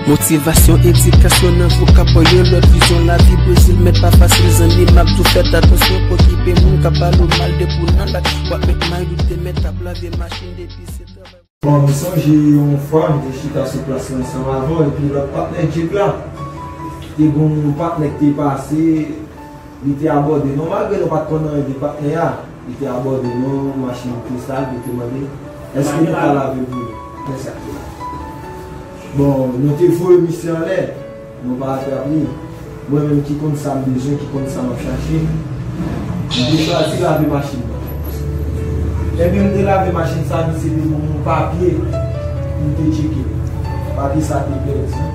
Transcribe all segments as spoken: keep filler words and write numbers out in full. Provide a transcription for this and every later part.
Motivasyon, edikasyon nan vokab, yon lòt vizyon lavi Brezil, men pa fasil zanmi, m ap di w fèt atansyon, pa okipe moun k ap pale w mal depi w nan laj, w ap met may ou te mèt ap lave machin depi se travay. Bon, m sonje yon fwa m te chita sou plas la ansanm avè w, epi lòt patnè Jeep la, te gon patnè k te pase, li te abòde nou, malgre nou pa t konn anyen de patnè a, li te abòde nou, machin nou te sal, li te mande, èske nou ka lave pou nou? Men sa k te la. Bon, nou te voye misye anlè, nou pa atrap li. Mwen menm ki konn sa m bezwen, ki konn sa m ap chache, m te chwazi lave machin nan. Ebyen, m te lave machin sa, misye te ban m yon papye pou m te tcheke. Papye sa te pèdi.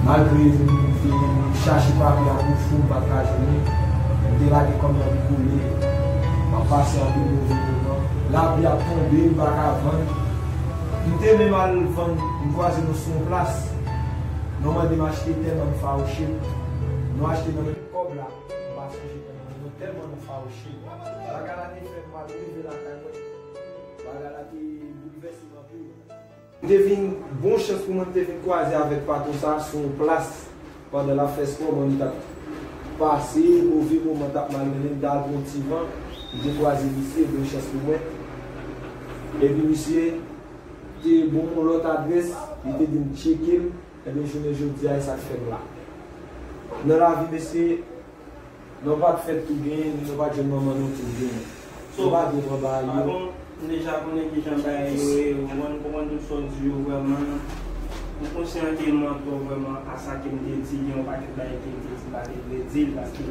Malgre m te chache papye a pou fou, m pa t ka jwenn li. M te lage kò m nan pi kole. M ap pase anpil move moman. Lapli ap tonbe, m pa ka vann. M te menm al vann, m kwaze nou sou yon plas. Nou mande m achte tè, men m fawouche. Nou achte nan men kòb la, m pa sonje tè nan men nou, tèlman nou fawouche. Bagay la te fè m mal, m rive lakay mwen. Bagay la te boulvèse m anpil. M te vin, bon chans pou mwen, m te vin kwaze avèk patwon sa a sou yon plas. Pandan l ap fè spò, mwen, m t ap pase, move moman t ap malmennen m, m t al pran yon ti van, m te kwaze misye, bon chans pou mwen. Epi misye te ban m yon lòt adrès, li te di m tcheke m, ebyen, jounen jodi a, e sa k fè m la. Nan lavi, mesye, nou pa t fèt tou genyen, ni nou pa t jwenn manman nou tou genyen. Nou pa gen pran bagay yo. Bon, m deja konnen kijan bagay yo ye, ou konprann, m konprann tout sa w di yo vrèman. M konsyan ke m antò vrèman a sa ke m te di, gen yon pakèt bagay ke m te di m pa te vle di l, paske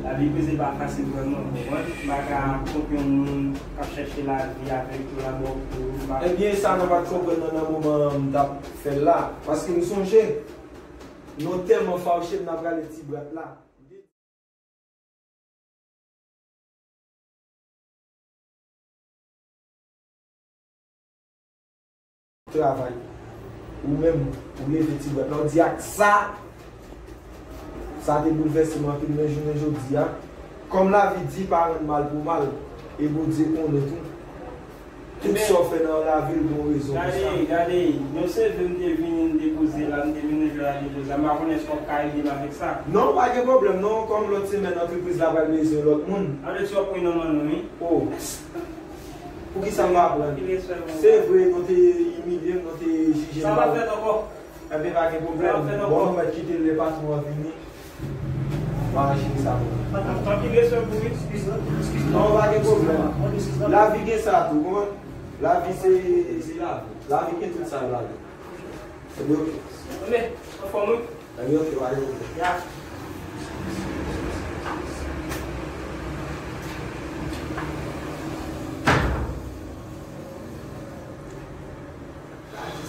lavi Brezil pa fasil vrèman, ou konprann. M pa ka kont yon moun k ap chèche lavi avèk kolabò pou m pa. Ebyen, sa nou pa t konprann nan, nan moman m t ap fè l la, paske m sonje, nou tèlman fawouche, n ap rale ti bwat la. Travay. Ou menm, ou leve ti bwat la, ou di ak sa, sa te boulvèse m anpil, men jounen jodi a, kòm lavi di pa rann mal pou mal, e Bondye konnen tou. Tout sa w fè nan lavi l gon rezon pou sa. Gade, gade, yon seve m te vini, m depoze la, m te vini jwe la depoze la. M pa konnen èske w ap ka ede m avèk sa. Non, pa gen pwoblèm non, kòm lòt semèn antrepriz la pral bezwen lòt moun. Ann di w ap pran nan men nou, wi. Oh. Poukisa m pa pran? Se vre, nou te imilye m, nou te jije m mal. Sa pa fèt ankò. Ebyen, pa gen pwoblèm. Bon, nou mèt kite l, lè patwon an vini, m a jere sa pou ou. Anpil respè pou ou, wi. Non, pa gen pwoblèm. Lavi gen sa tou, konprann? Lavi se, se lavi. Lavi gen tout sa ladan. Ebyen, oke. Anben, anfòm, wi. Ebyen, oke, pa gen pwoblèm. Ya.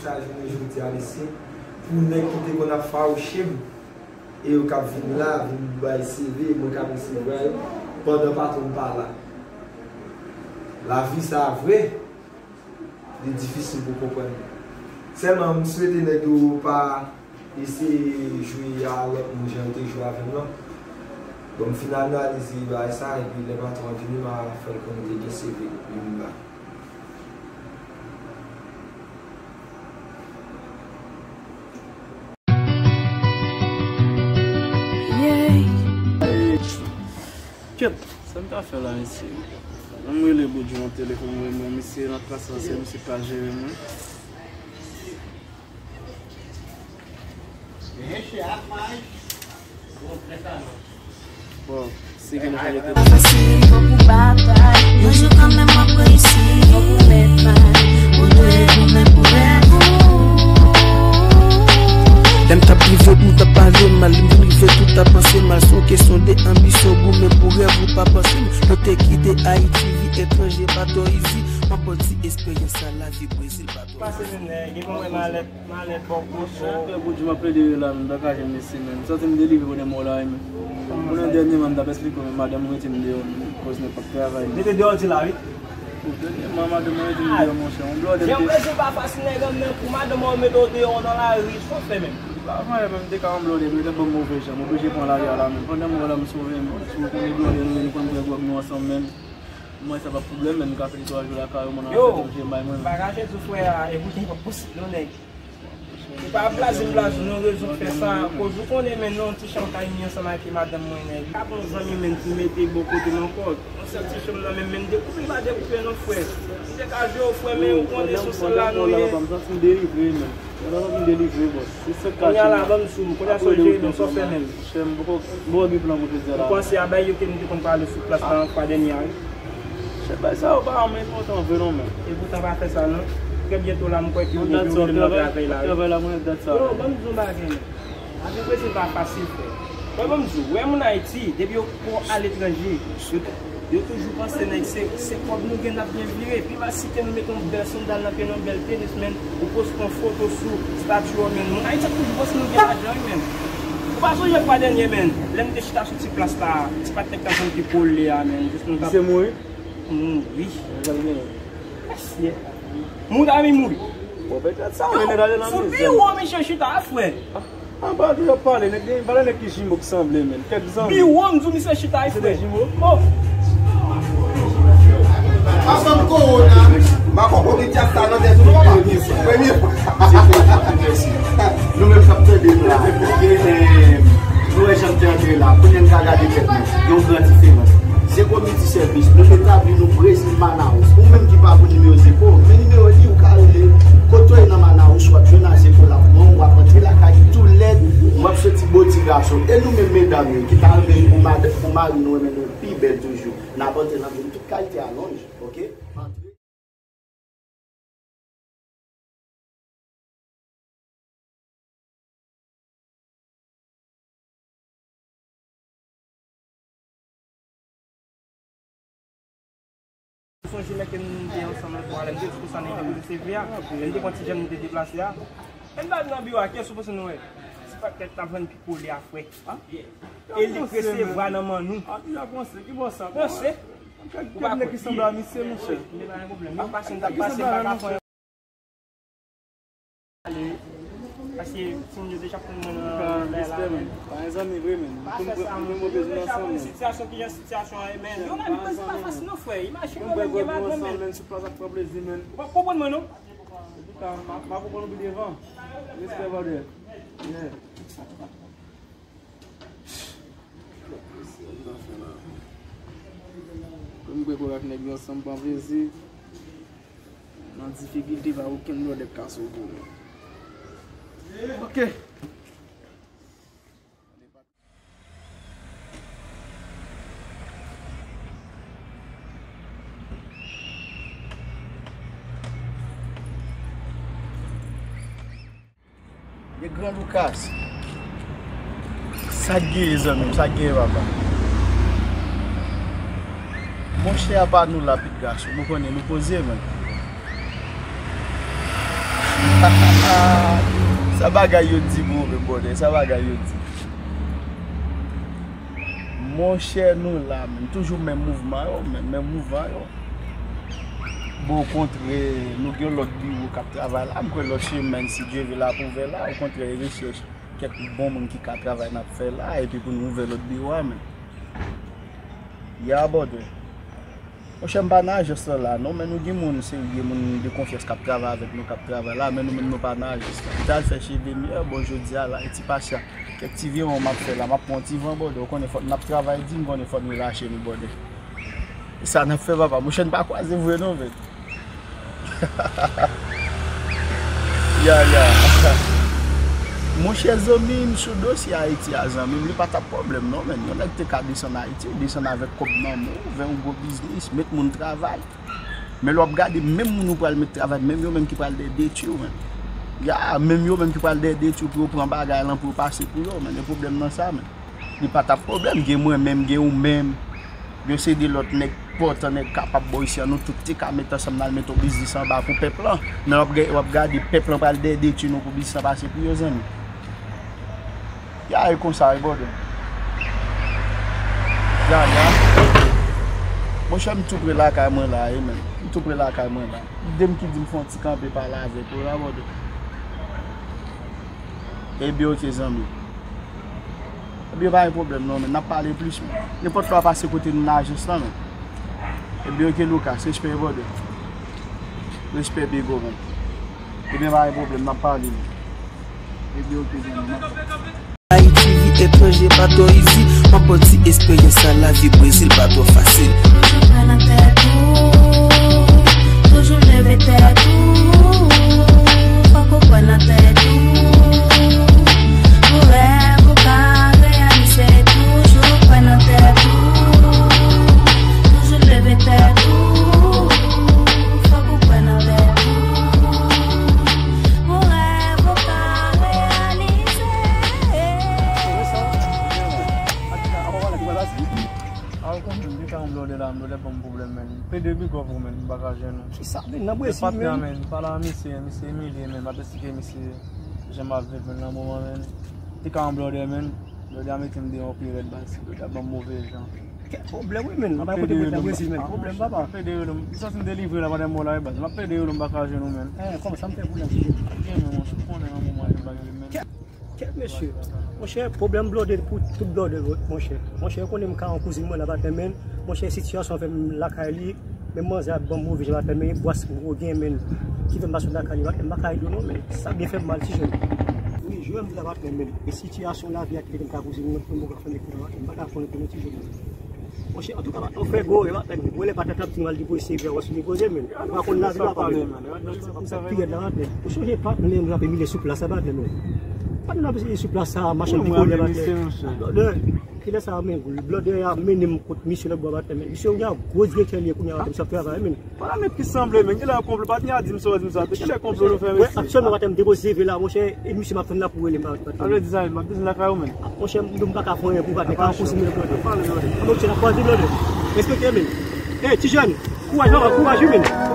Sa jounen jodi a, mesye, pou nèg ki te konn ap fawouche m, e yo k ap vin la, vin bay seve, mwen k ap resevwa yo, pandan patwon m pa la. Lavi sa a vre, li difisil pou konprann. Sèlman, m swete nèg yo pa eseye jwe a lòt moun jan yo te jwe avè m lan. Bon, m fin analize bagay sa, epi lè patwon an vini, m a fè l konnen te gen seve pou m ba. Kèt, sa m ta fè la, mesye? Ann m rele Boudjou nan telefòn mwen, mwen, misye nan klas la, se misye k ka jere mwen. Bon, si gen nou chanje tèt. Pa fasil, fòk ou batay. Yon jou kanmenm w ap reyisi. Fòk ou mèt bay. Ou dwe goumen pou rèv ou. Lè m t ap rive, m t ap pale mal, m rive, tout ap panse mal. Se yon kesyon de anbisyon, goumen pou rèv ou, pa panse m. Nou te kite Ayiti, vi etranje, pa twò izi. M ap ba w ti esperyans sa, lavi Brezil, pa twò izi. Pase menm lè, gen pou mwen malèt. Malèt bò kote. Frè Boudjou, m ap plede rele la, m pa ka jwenn mesye, men. M santi m delivre pou dèyè mò la, wi, men. Konnen dènyèman, m t ap esplike w, men madanm mwen rete m deyò, men, koz nèg p ap travay, men. Mete deyò di la, wi. Bon, dènyèman, madanm mwen rete m deyò, monchè. Yon blòdè m te. Jan Brezil pa fasil, nèg an, men pou madanm mwen mete w deyò nan lari, sa w fè menm? Pa vanyen, men m te ka yon blòdè, men te ban m move jan. M oblije pran lari a la, men. Pandan m wè la, m sove, men. Si w konnen blòdè nou ye, nou konn bwè gwòg nou ansanm, men. Mwen, sa pa pwoblèm, men m ka fè netwayaj lakay ou, mwen, nan afè tonje bay mwen. Yo, m pa kache sou frè a, e poutèt pa posib, non, nèg. Ou pa blaze m blaze non, rezon k fè sa, akoz ou konnen, men, nan yon ti chanm kay, m ye ansanm ak madanm mwen, nèg. Pa gon zanmi, men, pou mete bò kote m ankò. Yon sèl ti chanm nan, men, men, dekoupe l pa dekoupe non, frè. M te ka jwe w, frè, men ou konnen se yon sèl la nou ye. Kounye a la, ban m sou, kounye a se w jere, men sa w fè menm. Chè, m poko, m poko gen plan pou jodi a la. Ou panse a bay yo ke nou te konn pale sou plas la fwa dènye a, wi. Chè, bay sa yo pa anyen enpòtan vre non, men. E poutan pa fè sa non. Trè byento la, m kwè ke ou gen pou ou nan travay la, wi. Travay la, mwen dat sa. Yo, ban m di w yon bagay, men. Lavi Brezil pa fasil, frè. Wè, ban m di w, wè moun Ayiti, depi yo pran aletranje, yo, yo toujou panse nèg se, se kòb nou gen n ap byen vire. Pi mal si ke nou mete yon bèl sandal nan pye nou, yon bèl tenis, men, ou poste yon foto sou estati w, men. Moun Ayiti ap toujou panse nou gen lajan, wi, men. Ou pa sonje fwa dènye, men, lè m te chita sou ti plas la, ti patnè k t ap vann pi kole a, men, jis nou t ap... Misye mouri? Mouri. Misye mouri. Mon ami mouri. Bon, petèt sa, men nèg ale nan mizè. Sou biwo misye chita, frè. Anba tou y ap pale, nèg gen valè nèg ki jimo ki sanble, men. Kèk zanmi. Biwo, m di w misye chita, frè. Se de jimo? Oh. Avan kowona, m pa konn konbyen tèt sa nan tèt ou, papa. Premye fwa. Premye fwa. Nou menm k ap tande m la. E, e, nou wè jan m te antre la. Kounye a n ka gade tèt nou. Gen yon gran diferans. Zeko Multiservice, nou etabli nou Brezil Manaus. Ou menm ki pa konn nimewo Zeko, men nimewo li, ou ka rele. Kote w ye nan Manaus, w ap jwenn a Zeko, l ap pran w, w ap antre lakay tou lèd, w ap soti bo ti gason. E nou menm medam yo, ki ta renmen pou mad-, pou mari nou renmen nou pi bèl toujou, n ap antre nan vin tout kalite alonj, oke? Antre. Ou sonje lè ke nou te ansanm lòt bò a, lè m te di konsa nèg te poze seve a, lè m te pran ti jèn nou te deplase a. Lè m t al nan biwo a, kiyès ou panse nou wè? Ti patnè k t ap vann pi kole a, frè. E li k resevwa nan men nou. Ki bò sa? Panse. Ou pa kwè. Kèk nèg ki sanble a misye, monchè. M te pa gen pwoblèm. M ap pase, m t ap pase, m pa ka fè. Ale, paske timoun yo deja konn mwen nan lè la, men. Pa gen zanmi vre, men. Pa fè sa, men. Yo deja konn sitiyasyon, kijan sitiyasyon an ye, men. Yo, lavi Brezil pa fasil non, frè. Imajine w menm gen madanm, men. Ou pa konprann mwen non. Antouka, m a, m a konprann ou pi devan. Respè, brother. Yeah. Kòm m kwè kòk ak nèg yo ansanm pran plezi. Nan difikilte, pa okenn lòdèt ka sove w. Ok. De Gran Lucas. Sa k genyen, zanmi m? Sa k genyen, papa? Monchè, apa nou la, pitit gason? Nou konnen nou poze, men. Sa bagay yo di pou ou menm, brother. Sa bagay yo di. Monchè, nou la, men. Toujou menm mouvman yo, men, menm mouvman yo. Bon, okontrè, nou gen lòt biwo k ap travay la. M kwè lòt semèn, si Dye vle, l ap ouvè la. Okontrè, rechèch kèk bon moun ki ka travay n ap fè la. Epi pou nou ouvè lòt biwo a, men. Ya, brother. Monchè, m pa nan ajans lan la, non, men nou gen moun serye, moun de konfyans k ap travay avèk nou, k ap travay la, men nou menm nou pa nan ajans lan. M t al fè cheve m yè, bon, jodi a la, e ti pasyans, kèk ti viwon m ap fè la, m ap pran yon ti van, brother, ou konnen fòk n ap travay di, m konnen fòk n relache nou, brother. E sa n ap fè, papa. Monchè, n pa kwaze vre non, men. Ya, ya. Monchè, zanmi m, sou dosye Ayiti a, zanmi m, li pa t ap pwoblèm non, men. Yon nèg te ka desann Ayiti, desann avèk kòb nan men w, ouvè yon gwo biznis, met moun travay. Men lè w ap gade, menm moun ou pral met travay, menm yo menm ki pral dèyè detwi w, men. Ya, menm yo menm ki pral dèyè detwi w pou yo pran bagay lan, pou yo pase pou yo, men. Gen pwoblèm nan sa, men. Li pa t ap pwoblèm, gen mwen menm, gen ou menm. Gen se de lòt nèg enpòtan, nèg kapab bò isi a, nou tout te ka met ansanm n al met yon biznis anba pou pèp lan. Men w ap ga-, w ap gade pèp lan pral dèyè detwi nou pou biznis lan pase pou yo, zanmi. Ya, e konsa, e brother. Ya, ya. Monchè, m tou pre lakay mwen la, e men. M tou pre lakay mwen la. Tande m ki di m fè yon ti kanpe pale avèk ou la, brother. Ebyen, ok, zanmi. Ebyen, pa gen pwoblèm non, men n ap pale plis, men. Nenpòt lè w pase kote nou nan ajans lan, men. Ebyen, ok, Lucas, respè, brother. Respè, big up, men. Ebyen, pa gen pwoblèm, n ap pale, men. Epi oke zanmi, m ap Ayiti, vi etranje pa twò izi. M ap ba w ti esperyans sa, lavi Brezil pa twò fasil. Toujou kwè nan tèt ou, toujou leve tèt ou. Fòk ou kwè nan tèt ou, pou rèv ou ka reyalize. Toujou kwè nan tèt ou, toujou leve tèt ou. Fòk ou kwè nan tèt ou, pou rèv ou ka reyalize. Aw, konprann, depi yon blòdè la, blòdè ban m pwoblèm, menn. Pede big up ou, menn, m pa ka jwenn ou. Kisa, menn, nan Brezil, patnè, menn, pale a misye, misye imilye, menn, m ap esplike misye jan m ap viv, menn, nan moman, menn. Te ka yon blòdè, menn. Blòdè a mete m deyò pi rèd, baz. Blòdè a ban m move jan. Kèk pwoblèm, wi, menn. M ap pede rele m nan Brezil, menn. Pwoblèm, papa. M ap pede rele m. M santi m delivre la, pa de mo la, wi, baz. M ap pede rele m, m pa ka jwenn ou, menn. Eh, kòman sa m fè pou la, ti jèn? Ok, men, monchè, ou konnen nan moman yo bagay yo, menn. Kèt, kèt, mesye. Monchè, pwoblèm blòdè pou tout blòdè, monchè. Monchè, ou konnen m ka yon kouzin mwen la, patnè, menn. Monchè, sitiyasyon fè m lakay li. Men manzè ap ban m move jan, patnè, men bwas m gwo gen, menn. Ki fè m pa sot lakay li, patnè, m pa ka ede w non, menn. Sa byen fè m mal, ti jèn. Wi, jwe m di la, patnè, menn. E sitiyasyon lavi a ki fè m ka kouzin mwen, pou m ka fè m ekri la, patnè, m pa ka konnen pou nou, ti jèn. Monchè, antouka, patnè, ou fè gwo, e patnè, mwen lè patnè t ap di m al depoze seve a, w ap sou depoze, menn. Ou pa konn lavi la, patnè. Sa pi rèd la, patnè. Ou sonje patnè, nou t ap imilye sou plas la, patnè, menn. Patnè, nou ap imilye sou plas sa, machann pikolè, patnè. Kilè sa, men, blòdè a mennen m kot misye lòt bò, patnè, men. Misye yon gwo direktè li ye kounye a, patnè, misye ap travay, men. Pale nèt ki sanble, men. Kilè konplo, patnè a di m sa, di m sa. Kilè konplo nou fè, mesye? Aktyèlman, patnè, m depoze seve la, monchè, e misye m ap tann la pou rele m, patnè. Alò, di sa, m ap di lakay ou, men. Monchè, m, m pa ka fè anyen pou patnè, ka yon kouzin mwen, blòdè. Alò, monchè, n ap kwaze, blòdè. Respekte, men. Ey, ti jèn, kouraj, non, kouraj, wi, men.